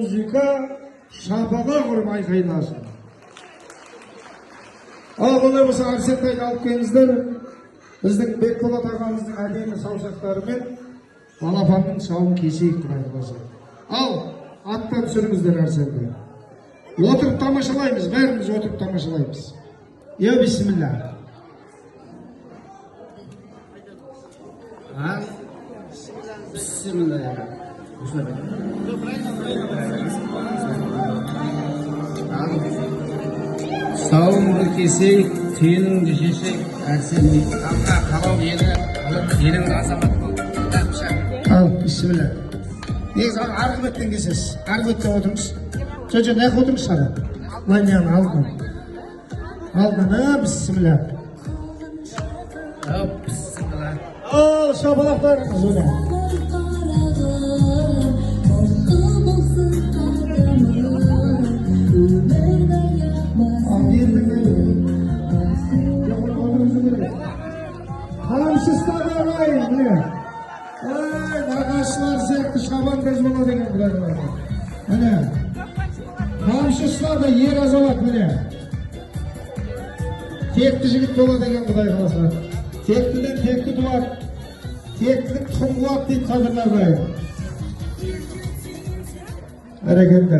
Музыка, шапалақ ұрып айқайласын. Ал олай болса, Арсентайды алып келіңіздер. Біздің Бекболат ағамыздың әдемі саусақтарымен балапанның сауын кесейік, құдай қаласа. Ал аттан түсіріңіздер Арсенді. Отырып тамашалаймыз, бәріміз отырып тамашалаймыз. Я бисмилля. Ал, бисмилля. Ал, сауынды кесейік, түйеніңді шешейік, Әрсен, алға қалау елі, елің азамат бол. Ал, бисмилля. Негізі арғы беттен кесесіз. Арғы беттен отырыңыз. Жоқ, жоқ, мына жаққа отырыңызшы, аға. Былай мына алдынан. Алдынан, а, бисмилля. Ал, бисмилля. Ал, шапалақтарыңыз, міне. Ал, елдің жоқ, отырғызу керек. Қамшы ұстады ағайын, міне. Ай, нағашылар сияқты шабандоз болады екен, құдай қаласа. Міне. Қамшы ұстады, ер азамат, міне. Текті жігіт болады екен, құдай қаласа. Тектіден текті туады. Тектілік тұқым қуады дейді қазіргі ағайын. Бәрекелді.